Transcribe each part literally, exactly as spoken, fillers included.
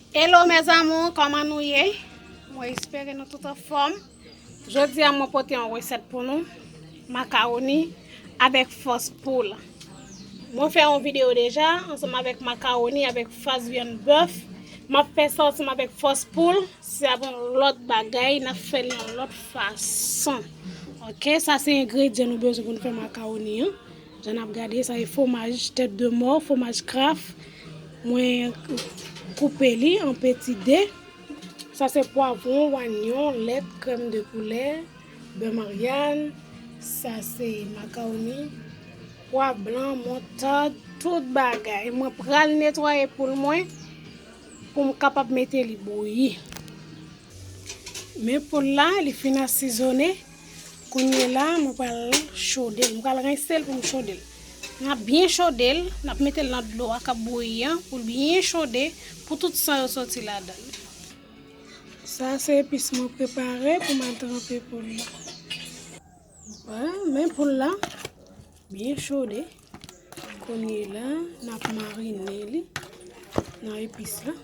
Hello mes amours, kòman nou ye? Mwen espere nou tout anfòm. Jodi a mwen pote yon resèt pou nou, makawoni avèk fòs poul. Mwen fè yon videyo deja ansanm avèk makawoni avèk fòs vyann bèf. M ap fè sa ansanm avèk fòs poul. Se ap yon lòt bagay, n ap fè l yon lòt fason. Ok, sa se engredyan nou bezwen pou n fè makawoni an. Jan n ap gade, sa se fwomaj tèt de mò, fwomaj Kraft. Mwen koupe li an peti de. Sa se pwavwon, wanyon, lèt, krèm de koulè, bè Maryàn. Sa se makawoni, pwa blan, moutad, tout bagay. Mwen pral netwaye poul mwen pou m kapab mete li bouyi. Men poul la, li fin asizone. Kounye la, mwen pral chode l. Mwen pral rense l pou m chode l. N ap byen chode l, n ap mete l nan dlo a k ap bouyi an pou l byen chode, pou tout san yo soti ladan l. Sa se epis mwen prepare pou m al tranpe poul la. Wè, men poul la byen chode. Kounye la, n ap marine li nan epis la.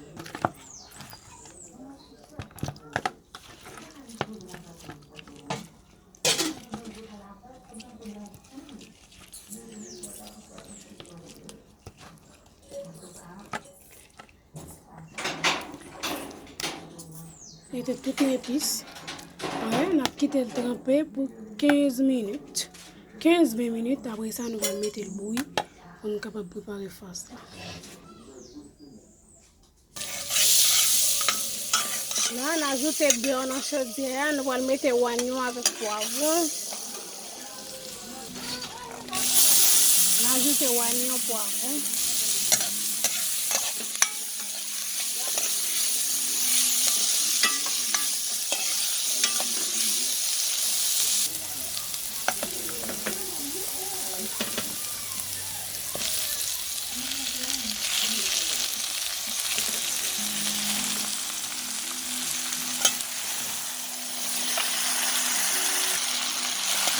Mete tout nan epis. Wè, n ap kite l tranpe pou kenz minit. Kenz ven minit, apre sa, nou pral mete l bouyi pou n kapab prepare fòs la. La, n ajoute dlo nan chodyè a, nou pral mete wanyon avèk pwavwon. N ajoute wanyon, pwavwon.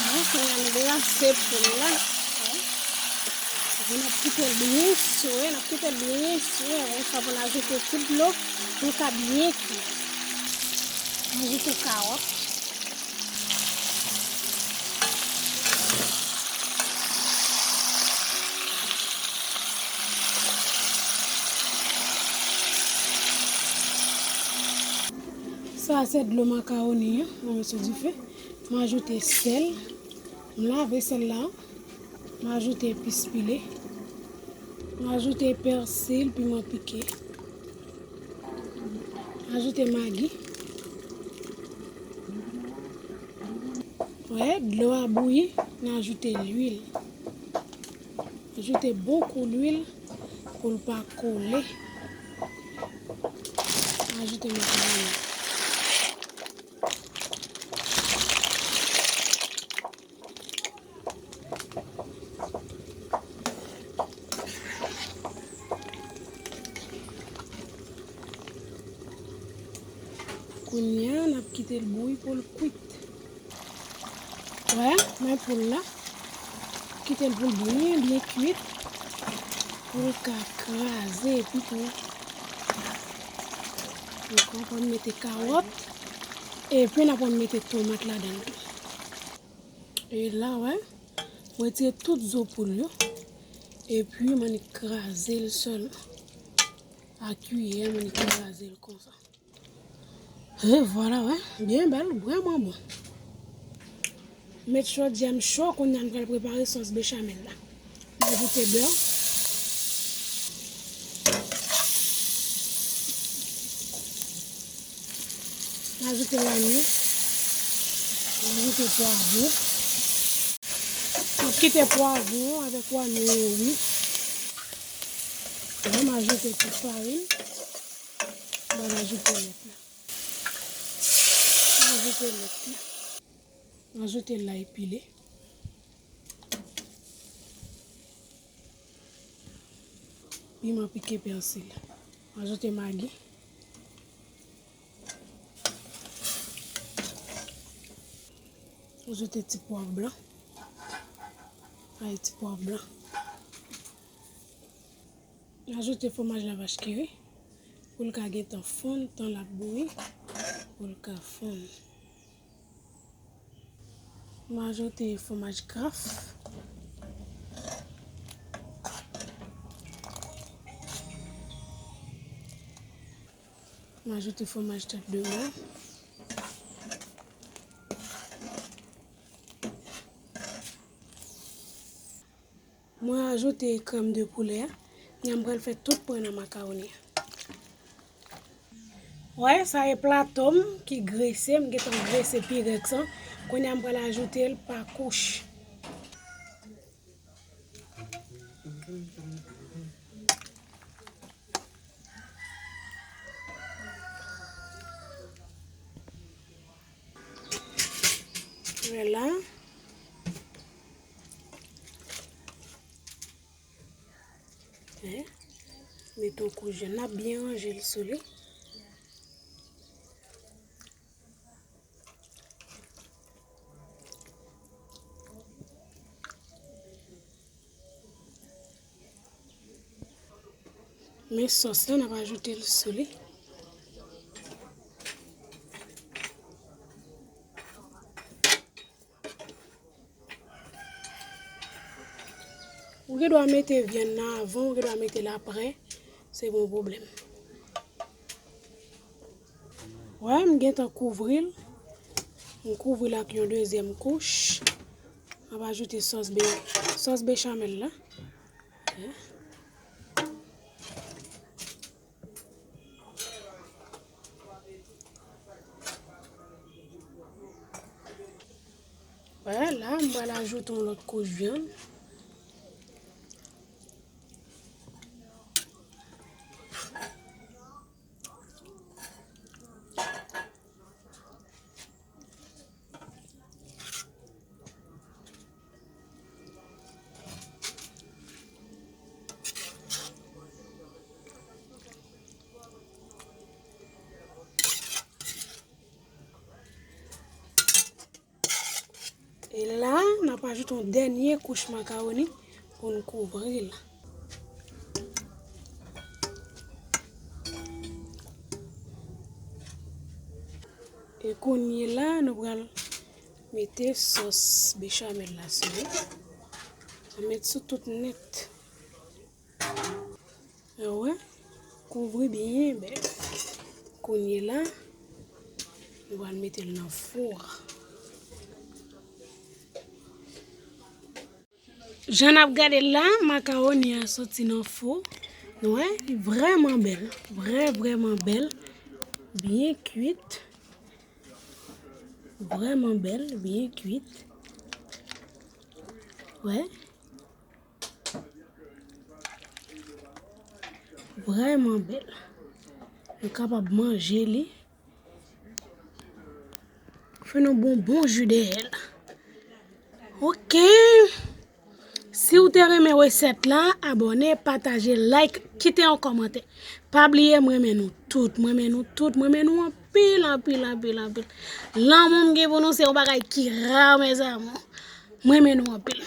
Bon, kounye a nou branche poul la. Epi n ap kite l byen swe, n ap kite l byen swe. Apre sa, pou n ajoute tout dlo pou l ka byen kui. N ajoute kawòt. Sa se dlo makawoni an, mwen met sou dife. Mwen ajoute sèl. M lave sèl la. Mwen ajoute epis pile. Mwen ajoute pèsi, piman pike. Ajoute magi. Wè, dlo a bouyi, n ajoute lwil. Ajoute bon kou lwil pou l pa kole. Ajoute makawoni. Kounye a, n ap kite l bouyi pou l kwit. Wè, men poul la. Kite l pou l byen, byen kwit. Pou l ka kraze, epi tou. N ap mete kawòt. Epi n ap mete tomat ladan l tou. E la, wè, mwen retire tout zo poul yo. Epi, mwen kraze l sèlman. A kiyè, mwen kraze l konsa. E vwala, wè, byen bèl, vrèman bon. Met chodyè m cho, kounye a m pral prepare sòs bechamel la. M ajoute bè. M ajoute wanyon. M ajoute pwavwon. M ap kite pwavwon avèk wanyon yo wi. Epi m ajoute tout farin. M ajoute lèt la. M ajoute lèt la. M ajoute lay pile. Piman pike, pèsi. Ajoute magi. Ajoute ti pwav blan. Ay, ti pwav blan. Ajoute fwomaj lavach kiri. Pou l ka gentan fonn, tan l ap bouyi, pou l ka fonn. M ajoute fwomaj Kraft. M ajoute fwomaj tèt de mò. Mwen ajoute krèm de poulè a. Kounye a m pral fè tout pwen nan makawoni a. Wè, sa e plato m ki grese, m gentan grese pirèks lan. Kounye a m pral ajoute l pa kouch. Wè la. Hein? Mete yon kouch jyanm. N ap byen ranje l sou li. Men sòs la, n ap ajoute l sou li. Ou gen dwa mete vyann nan avan, ou gen dwa mete l apre, se pa yon pwoblèm. Wè, m gentan kouvri l. M kouvri l ak yon dezyèm kouch. M ap ajoute sòs be-, sòs bechamel la. Wè, la, m pral ajoute yon lòt kouch vyann. E la, n ap ajoute yon dènye kouch makawoni pou n kouvri l. E kounye la, nou pral mete sòs bechamel la sou li. N ap met sou tout nèt. Wè, kouvri byen bèl. Kounye la, nou pral mete l nan fou a. Jan n ap gade l la, makawoni an soti nan fou. Nou wè, li vrèman bèl. Vrè, vrèman bèl. Byen kwit. Vrèman bèl, byen kwit. Wè. Vrèman bèl. Nou kapab manje li. Fè nou bon, bon ji dèyè l. Ok. Si w te renmen resèt la, abòne, pataje, like, kite yon kòmantè. Pa bliye, m renmen nou tout, m renmen nou tout, m renmen nou anpil, anpil, anpil, anpil. Lanmou m gen pou nou se yon bagay ki ra, mes amours. M renmen nou anpil.